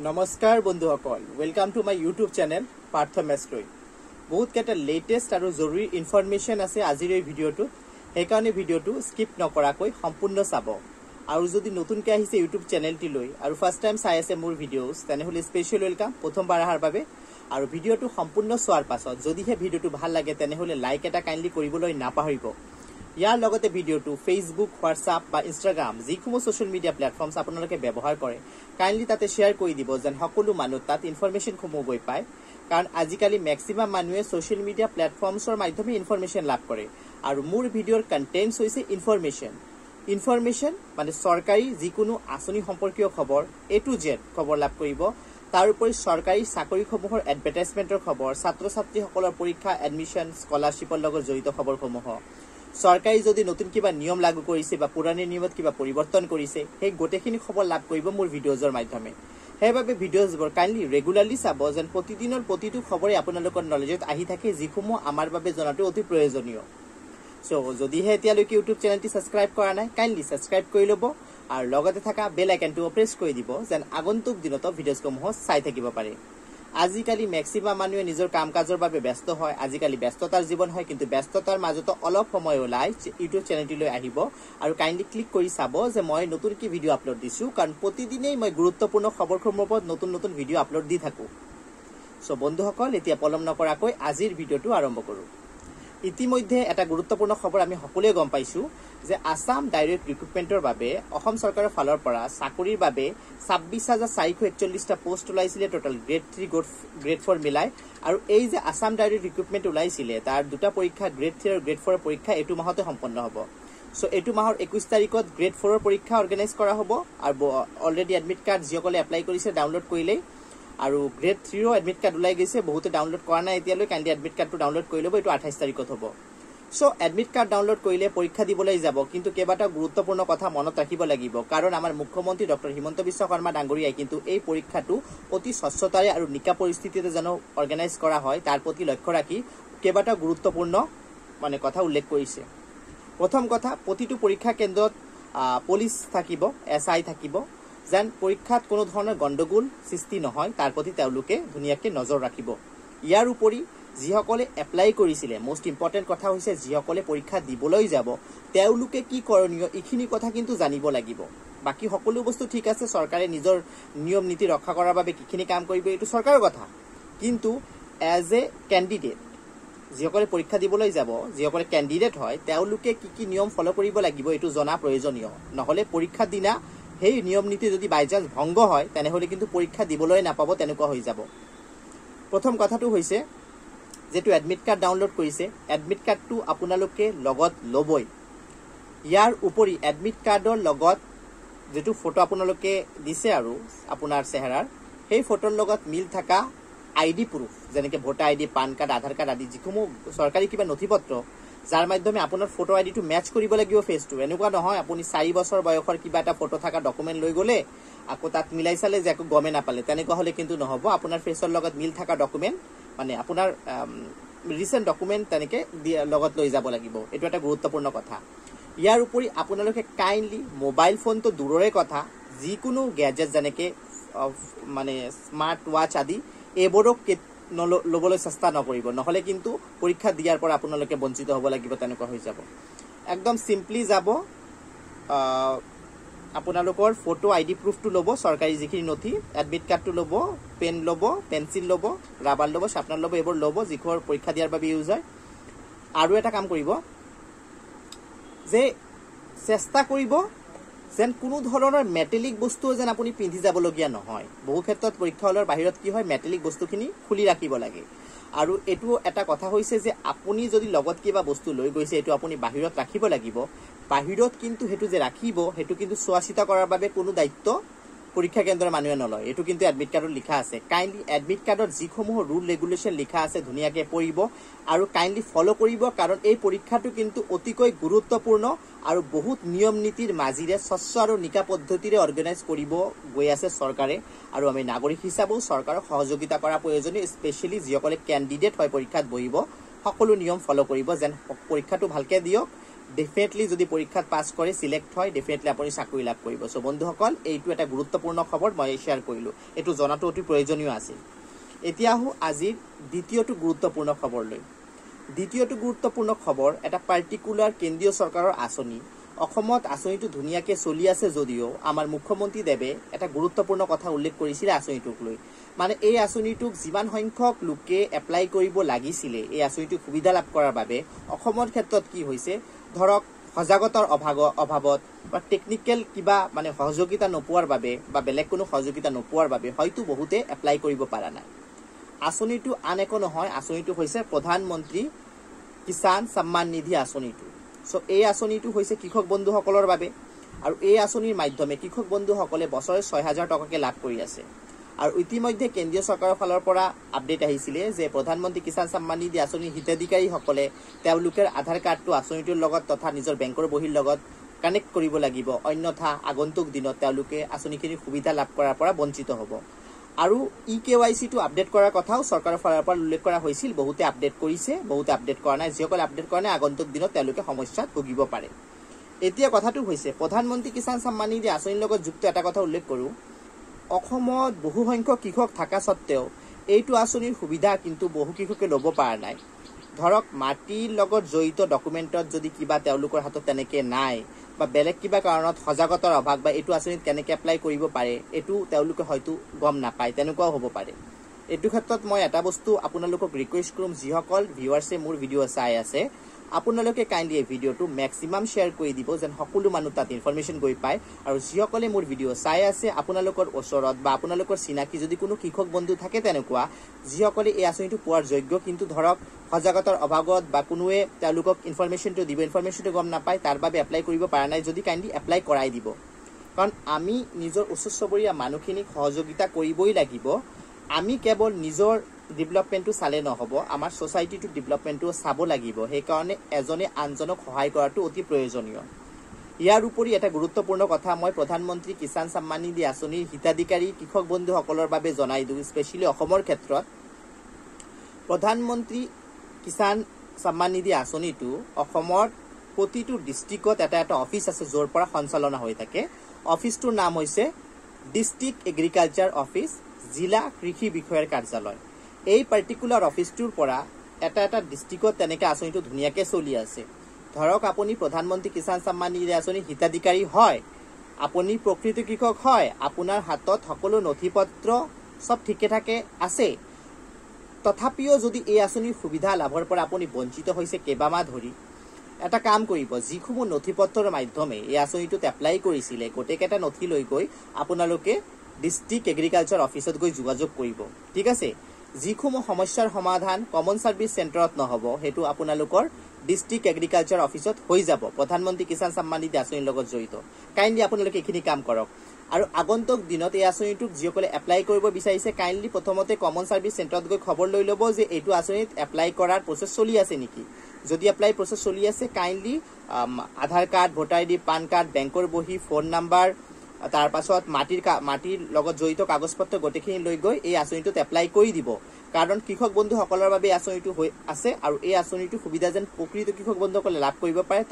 নমস্কাৰ বন্ধুসকল, welcome to my YouTube channel Partha মেষ্ট্ৰই। বহুতকেইটা লেটেষ্ট আৰু জৰুৰী ইনফৰমেশ্যন আছে আজিৰ এই ভিডিঅ'টোত, সেইকাৰণে ভিডিঅ'টো স্কিপ নকৰাকৈ সম্পূৰ্ণ চাব। আৰু যদি নতুনকৈ আহিছে ইউটিউব চেনেলটিলৈ আৰু ফাৰ্ষ্ট টাইম চাই আছে মোৰ ভিডিঅ'ছ, তেনেহ'লে স্পেচিয়েল welcome প্ৰথমবাৰ অহাৰ বাবে। আৰু ভিডিঅ'টো সম্পূৰ্ণ চোৱাৰ পাছত যদিহে ভিডিঅ'টো ভাল লাগে, তেনেহ'লে লাইক এটা কাইণ্ডলি কৰিবলৈ নাপাহৰিব। ইয়াৰ লগতে ভিডিঅ'টো ফেচবুক, হোৱাটছআপ বা ইনষ্টাগ্ৰাম, যিসমূহ ছ'চিয়েল মিডিয়া প্লেটফৰ্মছ আপোনালোকে ব্যৱহাৰ কৰে, কাইণ্ডলি তাতে শ্বেয়াৰ কৰি দিব, যেন সকলো মানুহ তাত ইনফৰমেশ্যনসমূহ গৈ পায়। কাৰণ আজিকালি মেক্সিমাম মানুহে ছ'চিয়েল মিডিয়া প্লেটফৰ্মছৰ মাধ্যমে ইনফৰমেশ্যন লাভ কৰে আৰু মোৰ ভিডিঅ'ৰ কণ্টেণ্টছ হৈছে ইনফৰমেশ্যন। ইনফৰমেশ্যন মানে চৰকাৰী যিকোনো আঁচনি সম্পৰ্কীয় খবৰ, এ টু জেড খবৰ লাভ কৰিব। তাৰোপৰি চৰকাৰী চাকৰিসমূহৰ এডভাৰটাইজমেণ্টৰ খবৰ, ছাত্ৰ ছাত্ৰীসকলৰ পৰীক্ষা, এডমিশ্যন, স্কলাৰশ্বিপৰ লগত জড়িত খবৰসমূহ, চৰকাৰী যদি নতুন কিবা নিয়ম লাগু কৰিছে বা পুৰণি নিয়মত কিবা পৰিৱৰ্তন কৰিছে, সেই গোটেইখিনি খবৰ লাভ কৰিব মোৰ ভিডিঅ'জৰ মাধ্যমে। সেইবাবে ভিডিঅ'জবোৰ কাইণ্ডলি ৰেগুলাৰলি চাব, যেন প্ৰতিদিনৰ প্ৰতিটো খবৰে আপোনালোকৰ নলেজত আহি থাকে, যিসমূহ আমাৰ বাবে জনাটো অতি প্ৰয়োজনীয়। চ' যদিহে এতিয়ালৈকে ইউটিউব চেনেলটি ছাবস্ক্ৰাইব কৰা নাই, কাইণ্ডলি ছাবস্ক্ৰাইব কৰি ল'ব আৰু লগতে থকা বেল আইকনটোও প্ৰেছ কৰি দিব, যেন আগন্তুক দিনতো ভিডিঅ'সমূহ চাই থাকিব পাৰে। আজিকালি মেক্সিমাম মানুহে নিজৰ কাম কাজৰ বাবে ব্যস্ত হয়, আজিকালি ব্যস্ততাৰ জীৱন হয়, কিন্তু ব্যস্ততাৰ মাজতো অলপ সময় ওলাই ইউটিউব চেনেলটিলৈ আহিব আৰু কাইণ্ডলি ক্লিক কৰি চাব যে মই নতুন কি ভিডিঅ' আপলোড দিছোঁ, কাৰণ প্ৰতিদিনেই মই গুৰুত্বপূৰ্ণ খবৰসমূহৰ ওপৰত নতুন নতুন ভিডিঅ' আপলোড দি থাকোঁ। চ' বন্ধুসকল, এতিয়া পলম নকৰাকৈ আজিৰ ভিডিঅ'টো আৰম্ভ কৰোঁ। ইতিমধ্যে এটা গুৰুত্বপূৰ্ণ খবৰ আমি সকলোৱে গম পাইছোঁ যে আছাম ডাইৰেক্ট ৰিক্ৰুটমেণ্টৰ বাবে অসম চৰকাৰৰ ফালৰ পৰা চাকৰিৰ বাবে 26,441টা পষ্ট ওলাইছিলে, টোটেল গ্ৰেড 3, গ্ৰেড 4 মিলাই। আৰু এই যে আছাম ডাইৰেক্ট ৰিক্ৰুটমেণ্ট ওলাইছিলে, তাৰ দুটা পৰীক্ষা, গ্ৰেড 3 আৰু গ্ৰেড 4ৰ পৰীক্ষা এইটো মাহতে সম্পন্ন হ'ব। চ' এইটো মাহৰ 21 তাৰিখত গ্ৰেড 4ৰ পৰীক্ষা অৰ্গেনাইজ কৰা হ'ব আৰু অলৰেডি এডমিট কাৰ্ড যিসকলে এপ্লাই কৰিছে ডাউনলোড কৰিলেই, আৰু গ্ৰেড 3ৰো এডমিট কাৰ্ড ওলাই গৈছে, বহুতে ডাউনলোড কৰা নাই এতিয়ালৈ, কাইণ্ডলি এডমিট কাৰ্ডটো ডাউনলোড কৰি ল'ব, এইটো 28 তাৰিখত হ'ব। চ' এডমিট কাৰ্ড ডাউনলোড কৰিলে পৰীক্ষা দিবলৈ যাব, কিন্তু কেইবাটাও গুৰুত্বপূৰ্ণ কথা মনত ৰাখিব লাগিব। কাৰণ আমাৰ মুখ্যমন্ত্ৰী ডক্টৰ হিমন্ত বিশ্ব শৰ্মা ডাঙৰীয়াই কিন্তু এই পৰীক্ষাটো অতি স্বচ্ছতাৰে আৰু নিকা পৰিস্থিতিতে যেন অৰ্গেনাইজ কৰা হয় তাৰ প্ৰতি লক্ষ্য ৰাখি কেইবাটাও গুৰুত্বপূৰ্ণ মানে কথা উল্লেখ কৰিছে। প্ৰথম কথা, প্ৰতিটো পৰীক্ষা কেন্দ্ৰত পুলিচ থাকিব, এছ I থাকিব, যেন পৰীক্ষাত কোনো ধৰণৰ গণ্ডগোল সৃষ্টি নহয় তাৰ প্ৰতি তেওঁলোকে ধুনীয়াকৈ নজৰ ৰাখিব। ইয়াৰ উপৰি যিসকলে এপ্লাই কৰিছিলে, মষ্ট ইম্পৰ্টেণ্ট কথা হৈছে যিসকলে পৰীক্ষা দিবলৈ যাব তেওঁলোকে কি কৰণীয় এইখিনি কথা কিন্তু জানিব লাগিব। বাকী সকলো বস্তু ঠিক আছে, চৰকাৰে নিজৰ নিয়ম নীতি ৰক্ষা কৰাৰ বাবে কিখিনি কাম কৰিব এইটো চৰকাৰৰ কথা, কিন্তু এজ এ কেণ্ডিডেট যিসকলে পৰীক্ষা দিবলৈ যাব, যিসকলে কেণ্ডিডেট হয় তেওঁলোকে কি কি নিয়ম ফ'ল' কৰিব লাগিব এইটো জনা প্ৰয়োজনীয়। নহ'লে পৰীক্ষাৰ দিনা সেই নিয়ম নীতি যদি বাই চান্স ভংগ হয় তেনেহ'লে কিন্তু পৰীক্ষা দিবলৈ নাপাব, তেনেকুৱা হৈ যাব। প্ৰথম কথাটো হৈছে যিটো এডমিট কাৰ্ড ডাউনলোড কৰিছে, এডমিট কাৰ্ডটো আপোনালোকে লগত ল'বই। ইয়াৰ উপৰি এডমিট কাৰ্ডৰ লগত যিটো ফটো আপোনালোকে দিছে আৰু আপোনাৰ চেহেৰাৰ, সেই ফটোৰ লগত মিল থকা আই ডি প্ৰুফ, যেনেকৈ ভোটাৰ আই ডি, পান কাৰ্ড, আধাৰ কাৰ্ড আদি যিসমূহ চৰকাৰী কিবা নথি পত্ৰ, যাৰ মাধ্যমে আপোনাৰ ফটো আই ডিটো মেটচ কৰিব লাগিব ফেচটো। এনেকুৱা নহয় আপুনি 4 বছৰ বয়সৰ কিবা এটা ফটো থকা ডকুমেণ্ট লৈ গ'লে আকৌ তাত মিলাই চালে যে একো গমেই নাপালে, তেনেকুৱা হ'লে কিন্তু নহ'ব। আপোনাৰ ফেচৰ লগত মিল থকা ডকুমেণ্ট মানে আপোনাৰ ৰিচেণ্ট ডকুমেণ্ট তেনেকৈ লগত লৈ যাব লাগিব, এইটো এটা গুৰুত্বপূৰ্ণ কথা। ইয়াৰ উপৰি আপোনালোকে কাইণ্ডলি মোবাইল ফোনটো দূৰৰে কথা, যিকোনো গেজেট যেনেকৈ মানে স্মাৰ্ট ৱাচ আদি এইবোৰক ল'বলৈ চেষ্টা নকৰিব, নহ'লে কিন্তু পৰীক্ষা দিয়াৰ পৰা আপোনালোকে বঞ্চিত হ'ব লাগিব, তেনেকুৱা হৈ যাব। একদম চিম্পলি যাব, আপোনালোকৰ ফটো আই ডি প্ৰুফটো ল'ব, চৰকাৰী যিখিনি নথি, এডমিট কাৰ্ডটো ল'ব, পেন ল'ব, পেঞ্চিল ল'ব, ৰাবাৰ ল'ব, শ্বাৰ্পনাৰ ল'ব, এইবোৰ ল'ব যিবোৰ পৰীক্ষা দিয়াৰ বাবে ইউজ হয়। আৰু এটা কাম কৰিব যে চেষ্টা কৰিব যেন কোনো ধৰণৰ মেটেলিক বস্তুও যেন আপুনি পিন্ধি যাবলগীয়া নহয়। বহু ক্ষেত্ৰত পৰীক্ষা হলৰ বাহিৰত কি হয়, মেটেলিক বস্তুখিনি খুলি ৰাখিব লাগে। আৰু এইটো এটা কথা হৈছে যে আপুনি যদি লগত কিবা বস্তু লৈ গৈছে এইটো আপুনি বাহিৰত ৰাখিব লাগিব। বাহিৰত কিন্তু সেইটো যে ৰাখিব সেইটো কিন্তু চোৱা চিতা কৰাৰ বাবে কোনো দায়িত্ব পৰীক্ষা কেন্দ্ৰৰ মানুহে নলয়, এইটো কিন্তু এডমিট কাৰ্ডত লিখা আছে। কাইণ্ডলি এডমিট কাৰ্ডত যিসমূহ ৰুল ৰেগুলেশ্যন লিখা আছে ধুনীয়াকৈ পঢ়িব আৰু কাইণ্ডলি ফ'ল' কৰিব, কাৰণ এই পৰীক্ষাটো কিন্তু অতিকৈ গুৰুত্বপূৰ্ণ আৰু বহুত নিয়ম নীতিৰ মাজেৰে স্বচ্ছ আৰু নিকা পদ্ধতিৰে অৰ্গেনাইজ কৰিব গৈ আছে চৰকাৰে। আৰু আমি নাগৰিক হিচাপেও চৰকাৰক সহযোগিতা কৰা প্ৰয়োজনীয়, স্পেচিয়েলি যিসকলে কেণ্ডিডেট হয় পৰীক্ষাত বহিব, সকলো নিয়ম ফ'ল' কৰিব, যেন পৰীক্ষাটো ভালকৈ দিয়ক, ডেফিনেটলি যদি পৰীক্ষাত পাছ কৰে, চিলেক্ট হয়, ডেফিনেটলি আপুনি চাকৰি লাভ কৰিব। চ' বন্ধুসকল, এইটো এটা গুৰুত্বপূৰ্ণ খবৰ মই শ্বেয়াৰ কৰিলোঁ, এইটো জনাটো অতি প্ৰয়োজনীয় আছিল। এতিয়া আহোঁ আজিৰ দ্বিতীয়টো গুৰুত্বপূৰ্ণ খবৰলৈ। দ্বিতীয়টো গুৰুত্বপূৰ্ণ খবৰ এটা পাৰ্টিকুলাৰ কেন্দ্ৰীয় চৰকাৰৰ আঁচনি। অসমত আঁচনিটো ধুনীয়াকৈ চলি আছে যদিও আমাৰ মুখ্যমন্ত্ৰীদেৱে এটা গুৰুত্বপূৰ্ণ কথা উল্লেখ কৰিছিলে আঁচনিটোক লৈ। মানে এই আঁচনিটোক যিমান সংখ্যক লোকে এপ্লাই কৰিব লাগিছিলে এই আঁচনিটোক সুবিধা লাভ কৰাৰ বাবে, অসমৰ ক্ষেত্ৰত কি হৈছে, ধৰক সজাগতাৰ অভাৱত বা টেকনিকেল কিবা মানে সহযোগিতা নোপোৱাৰ বাবে বা বেলেগ কোনো সহযোগিতা নোপোৱাৰ বাবে হয়তো বহুতে এপ্লাই কৰিব পৰা নাই। আঁচনিটো আন একো নহয়, আঁচনিটো হৈছে প্ৰধানমন্ত্ৰী কিষাণ সন্মান নিধি আঁচনিটো। চ' এই আঁচনিটো হৈছে কৃষক বন্ধুসকলৰ বাবে, আৰু এই আঁচনিৰ মাধ্যমে কৃষক বন্ধুসকলে বছৰে 6000 টকাকৈ লাভ কৰি আছে। আৰু ইতিমধ্যে কেন্দ্ৰীয় চৰকাৰৰ ফালৰ পৰা আপডেট আহিছিলে যে প্ৰধানমন্ত্ৰী কিষাণ সন্মান নিধি আঁচনিৰ হিতাধিকাৰীসকলে তেওঁলোকৰ আধাৰ কাৰ্ডটো আঁচনিটোৰ লগত তথা নিজৰ বেংকৰ বহীৰ লগত কানেক্ট কৰিব লাগিব, অন্যথা আগন্তুক দিনত তেওঁলোকে আঁচনিখিনিৰ সুবিধা লাভ কৰাৰ পৰা বঞ্চিত হ'ব। আৰু ই কেৱাইচিটো আপডেট কৰাৰ কথাও চৰকাৰৰ ফালৰ পৰা উল্লেখ কৰা হৈছিল। বহুতে আপডেট কৰিছে, বহুতে আপডেট কৰা নাই। যিসকলে আপডেট কৰা নাই, আগন্তুক দিনত তেওঁলোকে সমস্যাত ভুগিব পাৰে। এতিয়া কথাটো হৈছে, প্ৰধানমন্ত্ৰী কিষাণ সন্মান নিধি আঁচনিৰ লগত যুক্ত এটা কথা উল্লেখ কৰোঁ। অসমত বহু সংখ্যক কৃষক থকা স্বত্তেও এইটো আঁচনিৰ সুবিধা কিন্তু বহু কৃষকে ল'ব পৰা নাই। ধৰক মাটিৰ লগত জড়িত ডকুমেণ্টত যদি কিবা তেওঁলোকৰ হাতত তেনেকৈ নাই বা বেলেগ কিবা কাৰণত সজাগতাৰ অভাৱ বা এইটো আঁচনিত কেনেকৈ এপ্লাই কৰিব পাৰে এইটো তেওঁলোকে হয়তো গম নাপায়, তেনেকুৱাও হ'ব পাৰে। এইটো ক্ষেত্ৰত মই এটা বস্তু আপোনালোকক ৰিকুৱেষ্ট কৰিম, যিসকল ভিউৱাৰ্ছে মোৰ ভিডিঅ' চাই আছে, আপোনালোকে কাইণ্ডলি এই ভিডিঅ'টো মেক্সিমাম শ্বেয়াৰ কৰি দিব, যেন সকলো মানুহ তাত ইনফৰমেশ্যন গৈ পায়। আৰু যিসকলে মোৰ ভিডিঅ' চাই আছে, আপোনালোকৰ ওচৰত বা আপোনালোকৰ চিনাকি যদি কোনো কৃষক বন্ধু থাকে তেনেকুৱা যিসকলে এই আঁচনিটো পোৱাৰ যোগ্য, কিন্তু ধৰক সজাগতাৰ অভাৱত বা কোনোৱে তেওঁলোকক ইনফৰমেশ্যনটো দিব, ইনফৰমেশ্যনটো গম নাপায়, তাৰ বাবে এপ্লাই কৰিব পৰা নাই, যদি কাইণ্ডলি এপ্লাই কৰাই দিব। কাৰণ আমি নিজৰ ওচৰ চুবুৰীয়া মানুহখিনিক সহযোগিতা কৰিবই লাগিব। আমি কেৱল নিজৰ ডেভেলপমেণ্টটো চালে নহ'ব, আমাৰ ছ'চাইটিটোৰ ডেভেলপমেণ্টটো চাব লাগিব। সেইকাৰণে এজনে আনজনক সহায় কৰাটো অতি প্ৰয়োজনীয়। ইয়াৰ উপৰি এটা গুৰুত্বপূৰ্ণ কথা মই প্ৰধানমন্ত্ৰী কিষাণ সন্মান নিধি আঁচনিৰ হিতাধিকাৰী কৃষক বন্ধুসকলৰ বাবে জনাই দিওঁ, স্পেচিয়েলি অসমৰ ক্ষেত্ৰত প্ৰধানমন্ত্ৰী কিষাণ সন্মান নিধি আঁচনিটো অসমৰ প্ৰতিটো ডিষ্ট্ৰিক্টত এটা এটা অফিচ আছে য'ৰ পৰা সঞ্চালনা হৈ থাকে। অফিচটোৰ নাম হৈছে ডিষ্ট্ৰিক্ট এগ্ৰিকালচাৰ অফিচ, জিলা কৃষি বিষয়াৰ কাৰ্যালয়। এই পাৰ্টিকুলাৰ অফিচটোৰ পৰা এটা এটা ডিষ্ট্ৰিক্টত তেনেকৈ আঁচনিটো ধুনীয়াকৈ চলি আছে। ধৰক আপুনি প্ৰধানমন্ত্ৰী কিষাণ সন্মান নিধি আঁচনিৰ হিতাধিকাৰী হয়, আপুনি প্ৰকৃত কৃষক হয়, আপোনাৰ হাতত সকলো নথি পত্ৰ চব ঠিকে ঠাকে আছে, তথাপিও যদি এই আঁচনিৰ সুবিধা লাভৰ পৰা আপুনি বঞ্চিত হৈছে কেইবামাহ ধৰি, এটা কাম কৰিব, যিসমূহ নথি পত্ৰৰ মাধ্যমে এই আঁচনিটোত এপ্লাই কৰিছিলে গোটেইকেইটা নথি লৈ গৈ আপোনালোকে ডিষ্ট্ৰিক্ট এগ্ৰিকালচাৰ অফিচত গৈ যোগাযোগ কৰিব। ঠিক আছে, যিসমূহ সমস্যাৰ সমাধান কমন ছাৰ্ভিচ চেণ্টাৰত নহ'ব সেইটো আপোনালোকৰ ডিষ্ট্ৰিক্ট এগ্ৰিকালচাৰ অফিচত হৈ যাব, প্ৰধানমন্ত্ৰী কিষাণ সন্মান নিধি আঁচনিৰ লগত জড়িত। কাইণ্ডলি আপোনালোকে এইখিনি কাম কৰক। আৰু আগন্তুক দিনত এই আঁচনিটোক যিসকলে এপ্লাই কৰিব বিচাৰিছে, কাইণ্ডলি প্ৰথমতে কমন ছাৰ্ভিচ চেণ্টাৰত গৈ খবৰ লৈ ল'ব যে এইটো আঁচনিত এপ্লাই কৰাৰ প্ৰচেছ চলি আছে নেকি। যদি এপ্লাই প্ৰচেছ চলি আছে, kindly Aadhaar card, voter ID, PAN card, বেংকৰ বহী, ফোন নাম্বাৰ, তাৰপাছত মাটিৰ লগত জড়িত কাগজ পত্ৰ গোটেইখিনি লৈ গৈ এই আঁচনিটোত এপ্লাই কৰি দিব। কাৰণ কৃষক বন্ধুসকলৰ বাবে এই আঁচনিটো হৈ আছে আৰু এই আঁচনিটোৰ সুবিধা যেন প্ৰকৃত কৃষক বন্ধুসকলে লাভ কৰিব পাৰে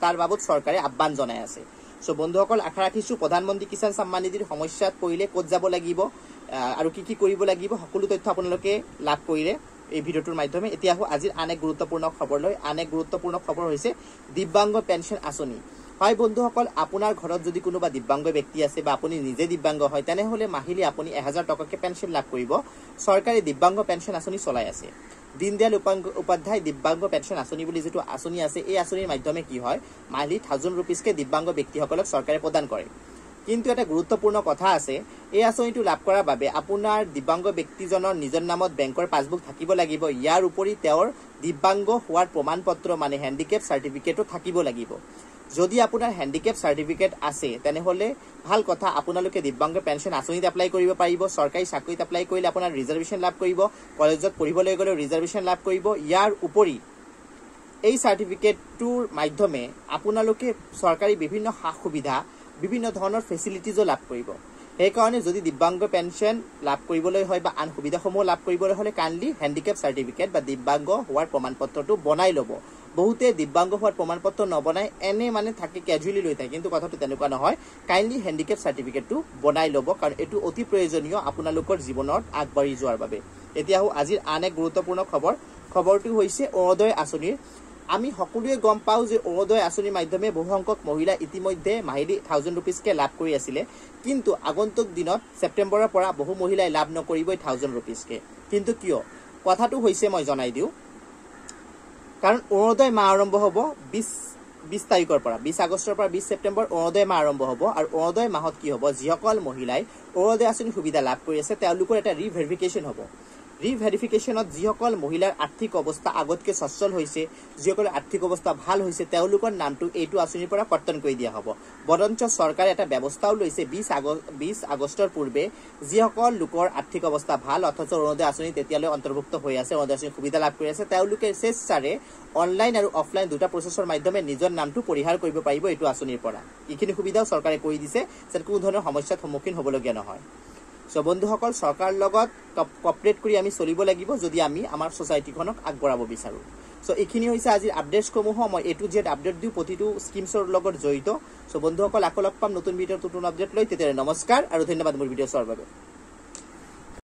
তাৰ বাবদ চৰকাৰে আহ্বান জনাই আছে। চ' বন্ধুসকল, আশা ৰাখিছোঁ প্ৰধানমন্ত্ৰী কিষাণ সন্মান নিধিৰ সমস্যাত পৰিলে ক'ত যাব লাগিব আৰু কি কি কৰিব লাগিব সকলো তথ্য আপোনালোকে লাভ কৰিলে এই ভিডিঅ'টোৰ মাধ্যমে। এতিয়া আহোঁ আজিৰ আন এক গুৰুত্বপূৰ্ণ খবৰলৈ। আন এক গুৰুত্বপূৰ্ণ খবৰ হৈছে দিব্যাংগ পেঞ্চন আঁচনি। হয় বন্ধুসকল, আপোনাৰ ঘৰত যদি কোনোবা দিব্যাংগ ব্যক্তি আছে বা আপুনি নিজে দিব্যাংগ হয়, তেনেহ'লে মাহিলী আপুনি 1000 টকাকৈ পেঞ্চন লাভ কৰিব। চৰকাৰে দিব্যাংগ পেঞ্চন আঁচনি চলাই আছে। দীনদয়াল উপাধ্যায় দিব্যাংগ পেঞ্চন আঁচনি বুলি যিটো আঁচনি আছে, এই আঁচনিৰ মাধ্যমে কি হয়, মাহিলী 1000 ৰুপিজকৈ দিব্যাংগ ব্যক্তিসকলক চৰকাৰে প্ৰদান কৰে। কিন্তু এটা গুৰুত্বপূৰ্ণ কথা আছে, এই আঁচনিটো লাভ কৰাৰ বাবে আপোনাৰ দিব্যাংগ ব্যক্তিজনৰ নিজৰ নামত বেংকৰ পাছবুক থাকিব লাগিব। ইয়াৰ উপৰি তেওঁৰ দিব্যাংগ হোৱাৰ প্ৰমাণ পত্ৰ মানে হেণ্ডিকেপ চাৰ্টিফিকেটো থাকিব লাগিব। যদি আপোনাৰ হেণ্ডিকেপ চাৰ্টিফিকেট আছে তেনেহ'লে ভাল কথা, আপোনালোকে দিব্যাংগ পেঞ্চন আঁচনিত এপ্লাই কৰিব পাৰিব। চৰকাৰী চাকৰিত এপ্লাই কৰিলে আপোনাৰ ৰিজাৰ্ভেশ্যন লাভ কৰিব, কলেজত পঢ়িবলৈ গ'লেও ৰিজাৰ্ভেশ্যন লাভ কৰিব। ইয়াৰ উপৰি এই চাৰ্টিফিকেটটোৰ মাধ্যমে আপোনালোকে চৰকাৰী বিভিন্ন সা সুবিধা, বিভিন্ন ধৰণৰ ফেচিলিটিজো লাভ কৰিব। সেইকাৰণে যদি দিব্যাংগ পেঞ্চন লাভ কৰিবলৈ হয় বা আন সুবিধাসমূহ লাভ কৰিবলৈ হ'লে কাইণ্ডলি হেণ্ডিকেপ চাৰ্টিফিকেট বা দিব্যাংগ হোৱাৰ প্ৰমাণ পত্ৰটো বনাই ল'ব। বহুতে দিব্যাংগ হোৱাৰ প্ৰমাণপত্ৰ নবনাই এনে মানে থাকে, কেজুৱেলি লৈ থাকে, কিন্তু কথাটো তেনেকুৱা নহয়। কাইণ্ডলি হেণ্ডিকেপ চাৰ্টিফিকেটটো বনাই ল'ব, কাৰণ এইটো অতি প্ৰয়োজনীয় আপোনালোকৰ জীৱনত আগবাঢ়ি যোৱাৰ বাবে। এতিয়া আহোঁ আজিৰ আন এক গুৰুত্বপূৰ্ণ খবৰ। খবৰটো হৈছে অৰুণোদয় আঁচনিৰ। আমি সকলোৱে গম পাওঁ যে অৰুণোদয় আঁচনিৰ মাধ্যমে বহুসংখ্যক মহিলা ইতিমধ্যে মাহিলী 1000 ৰুপিজকৈ লাভ কৰি আছিলে, কিন্তু আগন্তুক দিনত ছেপ্টেম্বৰৰ পৰা বহু মহিলাই লাভ নকৰিবই 1000 ৰুপিজকৈ। কিন্তু কিয় কথাটো হৈছে মই জনাই দিওঁ। কাৰণ অৰুণোদয় মাহ আৰম্ভ হ'ব 20 তাৰিখৰ পৰা, 20 আগষ্টৰ পৰা 20 ছেপ্টেম্বৰ অৰুণোদয় মাহ আৰম্ভ হ'ব। আৰু অৰুণোদয় মাহত কি হ'ব, যিসকল মহিলাই অৰুণোদয় আঁচনিৰ সুবিধা লাভ কৰি আছে তেওঁলোকৰ এটা ৰিভেৰিফিকেশ্যন হ'ব। ৰিভেৰিফিকেশ্যনত যিসকল মহিলাৰ আৰ্থিক অৱস্থা আগতকৈ সচ্ছল হৈছে, যিসকলৰ আৰ্থিক অৱস্থা ভাল হৈছে, তেওঁলোকৰ নামটো এইটো আঁচনিৰ পৰা কৰ্তন কৰি দিয়া হ'ব। বৰঞ্চ চৰকাৰে এটা ব্যৱস্থাও লৈছে, 20 আগষ্টৰ পূৰ্বে যিসকল লোকৰ আৰ্থিক অৱস্থা ভাল অথচ অৰুণোদয় আঁচনি তেতিয়ালৈ অন্তৰ্ভুক্ত হৈ আছে, অৰুণোদয় আঁচনিৰ সুবিধা লাভ কৰি আছে, তেওঁলোকে স্বেচ্ছাৰে অনলাইন আৰু অফলাইন দুটা প্ৰচেছৰ মাধ্যমে নিজৰ নামটো পৰিহাৰ কৰিব পাৰিব এইটো আঁচনিৰ পৰা। এইখিনি সুবিধাও চৰকাৰে কৰি দিছে যাতে কোনো ধৰণৰ সমস্যাৰ সন্মুখীন হ'বলগীয়া নহয়। চ' বন্ধুসকল, চৰকাৰৰ লগত কপাৰেট কৰি আমি চলিব লাগিব যদি আমি আমাৰ ছ'চাইটিখনক আগবঢ়াব বিচাৰোঁ। চ' এইখিনি হৈছে আজিৰ আপডেটছসমূহ। মই এ টু জেড আপডেট দিওঁ প্ৰতিটো স্কিমছৰ লগত জড়িত। চ' বন্ধুসকল, আকৌ লগ পাম নতুন ভিডিঅ'ত নতুন আপডেট লৈ। তেতিয়াহ'লে নমস্কাৰ আৰু ধন্যবাদ মোৰ ভিডিঅ' চোৱাৰ বাবে।